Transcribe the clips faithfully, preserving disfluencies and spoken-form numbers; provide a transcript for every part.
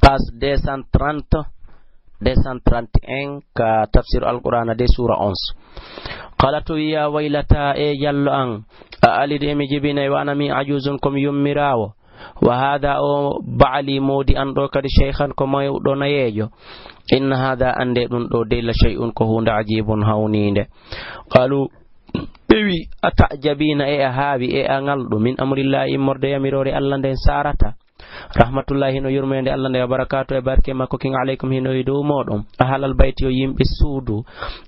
page deux cent trente, deux cent trente et un, ka tafsir Alqur'ana de, sura onze. Qala to wiya, "Waylata, e jallo an, a alidi emi jibinay wa ana mi ajuzun ko mi yummiraawo. Wa hada o ba'li moodi an ɗo kadi shaykhan ko mawɗo nayeejo. Inna hada ande ɗum ɗo de la shay'un ko huunde ajibun hawniinde." Qalu ɓe wi, "A ta'jabina e a haawi e a ngalɗo min amrillahi immorde yamiroore Allah nden sarata." Rahmatullahi no yurmeende Allah nde wa barakatu e barke makko kin alaykum hino e dow moɗon. Ahalal bayti yo yimɓe suudu.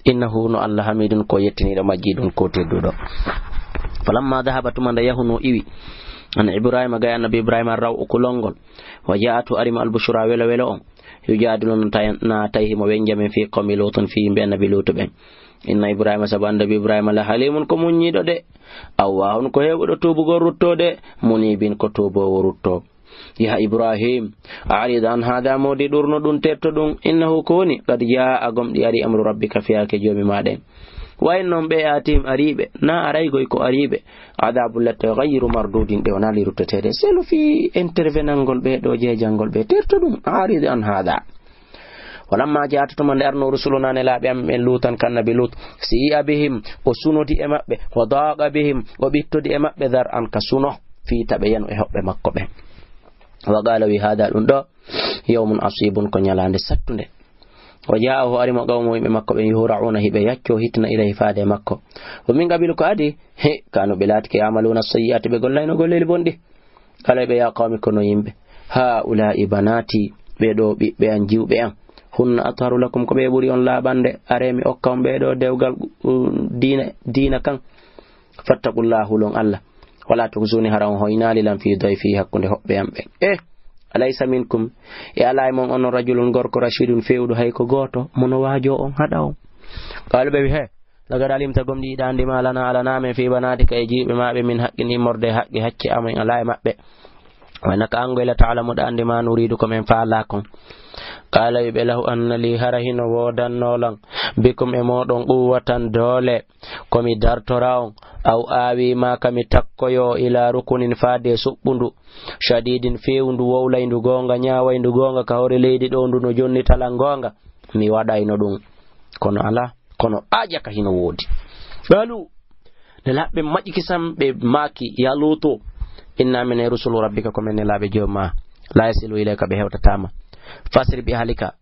Innahu no Allah hamidun ko yettiniɗo majjidun ko tedduɗo. Falamma dahaba tuma nde yahuno iwi. An Ibrahima gay annabi Ibrahima raw o kulol ngol. Wa ja'atu arima albushra welo welo on. Yujadiluna na tayhi mo wenjamin fi qawmi Lutin fi yimɓe annabi Lutu ɓen. Inna Ibrahima sabu annabi Ibrahima la halimun ko muññiɗo de. Awwahun ko heewuɗo tuubugol rutto de. Munibin ko tuuboowo rutto. Ya Ibrahim, a'rid an hada moodi ɗurno ɗum terto ɗum. Innahu ko woni qad jaa gomɗi ari amru rabbika fiyake joomi ma ɗen. Wa in non ɓe atim ariɓe, na araygoy ko ariɓe. Adabu latte ghayru mardudin ɗe wonali ruttetede. Selu fi intervenangol ɓe ɗo jejangol ɓe terto ɗum. A'rid an hada. Walamma ja'a tuma nde arno rusuluna nelaaɓe am ɓen Lutan kan nabi Lut, si'a bihim, o sunodi e maɓɓe, wa daqa bihim, o ɓittodi e maɓɓe, dhar'an ka suno, fii ta ɓe yanu e hoɓɓe makko ɓen. Wa qala wi hada ɗum ɗo, yawmun asibun ko ñalaande sattunde. Wa ja'ahu ari mo qawmu yimɓe makko ɓen yuhra'una hiɓe yacco hitina ilayhi faade e makko. Wa min qabilu ko adi, he, kanu ɓe laatike ya'maluna sayyi'ati ɓe gollayno golleeli bonɗi. Qala ɓe, "Ya qawmi, kono yimɓe, ha'ula'i banati, ɓe ɗo ɓiɓɓe an, jiwɓe an. Hunna atharu lakum, ko ɓe ɓuri on laaɓande, are mi okka on ɓe ɗo dewgal, um, diina, diina kan. Fattaqullaha, hulon Allah. Wala tukhzuni, hara on hoynaali lan fi dayfi, hakkunde hoɓɓe an ɓen." Eh, alaysa minkum, e alaa e mon onon rajulun gorko rashidun fewɗo hay ko gooto, mo no waajo on haɗa on. Qala ɓe wi, he, Laqad alimta, gomɗi yiɗa anndi ma lana alana men fi banatika e jiwɓe ma ɓe min haqqin immorde e haqqi hacce amen alaa e maɓɓe. Wa innaka an goy la ta'lamu ɗa anndi ma nuridu ko men faala kon. Qala wi ɓe lahu anna li hara hino woodanno lan bikum e moɗon quwwatan doole ko mi dartora on aw awi ma ka mi takkoyo ila rukunin faade suɓɓundu shadidin fewndu wowlayndu goonga ñaawayndu goonga ka hoore leydi ɗo ndu no jonnita lan goonga mi waɗayno ɗum kono alaa. Kono aaƴa ka hino woodi. Qalu, nde laaɓe maƴƴi kisan ɓe maaki, "Ya Luutu, inna minen rusulu rabbika ko men nelaaɓe Joomi ma, la yasilu ilayka ɓe hewtataa ma. Fasri bi ahlika,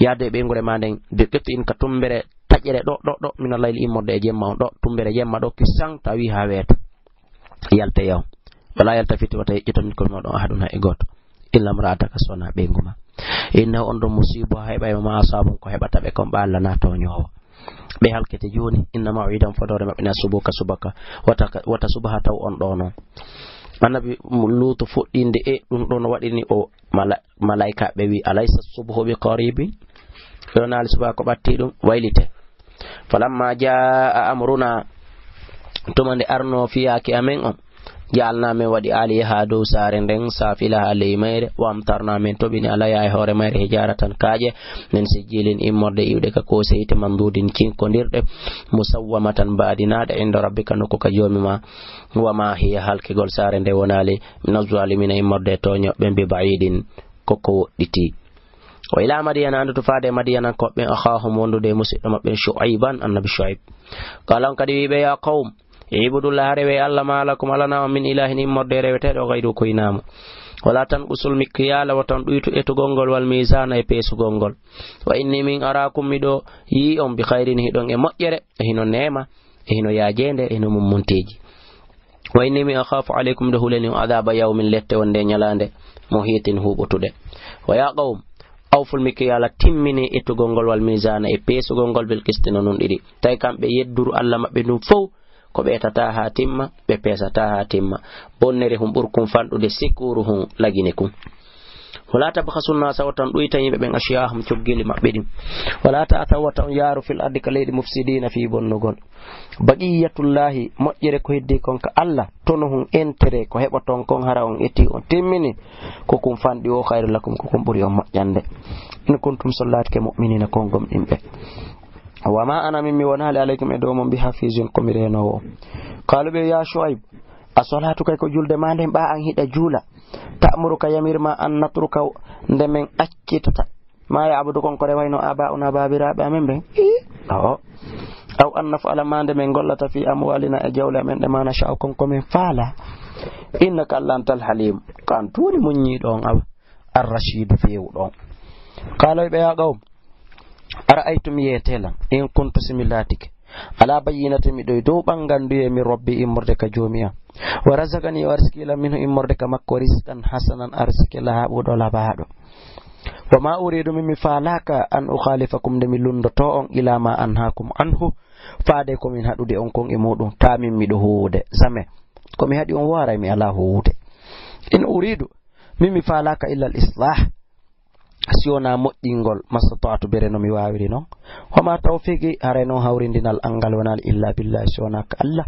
yaadu e ɓeynguure ma nden, bi qit'in ka tumbere taƴere ɗo, ɗo, ɗo, mina layli immorde e jemma on ɗo, tumbere jemma ɗo kisan tawi haa weeta." Yalte yaw. Wala yaltafit wata yeƴƴito minkum moɗon ahadun hay e gooto. Illa imra'ataka sona ɓeyngu ma. Innahu on ɗon musibo heɓay ma asabum ko heɓata ɓe kon ɓe Allah na toñowo. Ɓe halkete joni inna maw'idan fodore maɓɓe na subuka subaka. Wata, wata subaha taw on ɗo non. Annabi Lutu fuɗɗinde e ɗum ɗon waɗini o mala-, malaika ɓe wi alaysa subhu bi qaribi. Ɗo naali subaka ko ɓatti ɗum waylite. Falamma jaa amruna, tuma nde arno fiyaake amen on, ja'alna men waɗi aliyaha dow saare nden, safilaha ley mayre, wa amtarna men toɓini alaya e hoore mayre hijaratan kaaƴe, min sijjilin immorde iwɗe ka koose hite mandudin cinkondirɗe, musawwamatan baadinaaɗe inda rabbika nokku ka joomi ma, wa ma hiya halkigol saare nde wonaali, min azzalimina immorde e tooñoɓe bi baidin ko ko woɗɗiti. Wa ila Madiyana, anndu to faade e Madiyanankooɓe ɓen, akhaahum, wondude e musiɗɗo maɓɓe Shu'ayban, annabi Shu'ayb. Qaala on kadi wi'i ɓe, "Ya qawm, ibudullaha, rewe Allah ma lakum, alana on min ilahin immorde e reweteeɗo, ghayru ko hinaa mo. Wala tanqusul mikyala, wata on ɗuytu etugol ngol, wal mizana e peesugol ngol. Wa inni min arakum, miɗo yi'i on, bi khayrin, hiɗon e moƴƴere, e hino neema, e hino yaajeende, e hino mummunteeji." Wa inni mi akhafu alaykum, miɗo hulani on adaba yawmin, lette wonde e ñalaande, muhitin, huuɓotude. Wa ya qawm, awful mikyala, timmini ittugol ngol, wal mizana e peesugol ngol, bil qisti, no nunɗiri. Tawi kamɓe yedduru Allah maɓɓe ndun fow, ko ɓe etata haa timma, ɓe peesata haa timma. Bonnere hun ɓurkun fanɗude, sikuru hun lagine kun. Wala tabkhasu nnasa, wata on ɗuyta yimɓe ɓen, ashya'ahum, coggeeli maɓɓe ɗin. Wala ta'thaw, wata on yaaru, fil ardi, ka leydi, mufsidina, fii bonnugol. Baqiyatullahi, moƴƴere ko heddii kon ka Allah, tono hun, intérêt, ko heɓoton kon, hara on etii, on timmini, ko kun fanɗi o, khayrun lakum, ko kun ɓuri on moƴƴande. In kuntum, so on laatike, mu'minina, ko on gomɗinɓe. Wa ma ana, min mi wonaali, alaykum, e dow mon, bi hafizin, ko mi reenoowo on. Qaalu ɓe, ya Shu'ayb, a solaatu kay ko julde ma nden, ɓaa an hiɗa juula? Ta'muruka, yamir ma, an natruka, nde men accitata, ma ya'budu, kon ko rewayno, aba'una, baabiraaɓe amen ɓen. Ii, o. Aw an naf'ala, ma nde men gollata, fi amwalina, e jawle amen ɗe, ma nasha'u, kon ko men faala. Innaka, Allah, antal halim, ko an tun woni muññiiɗo on, awa, ar-rashidu, feewuɗo on. Qaala, o ɓe, ya qawm, ara'aytum, yeetee lan, in kuntu, si mi laatike, ala bayyinatin, miɗo e dow ɓanngannduye, min rabbi, immorde ka joomi an, wa razaqani, o arsikii lan, minhu, immorde ka makko, rizqan hasanan, arsike laaɓuɗo, labaaɗo. Wa ma uridu, min mi faalaaka, an ukhalifakum, nde mi lunndotoo on, ila ma anhaakum anhu, faade ko min haɗude on kon e muɗum, taa min miɗo huuwude, jamais. Ko mi haɗi on woo, haray mi alaa huuwude. In uridu, min mi faalaaka, illa al islah, si wonaa moƴƴingol, mastata'tu, bere no mi waawiri non. Wa ma tawfiqi, haray non hawrindinal an ngal wonaali, illa billah, si wonaa ka Allah.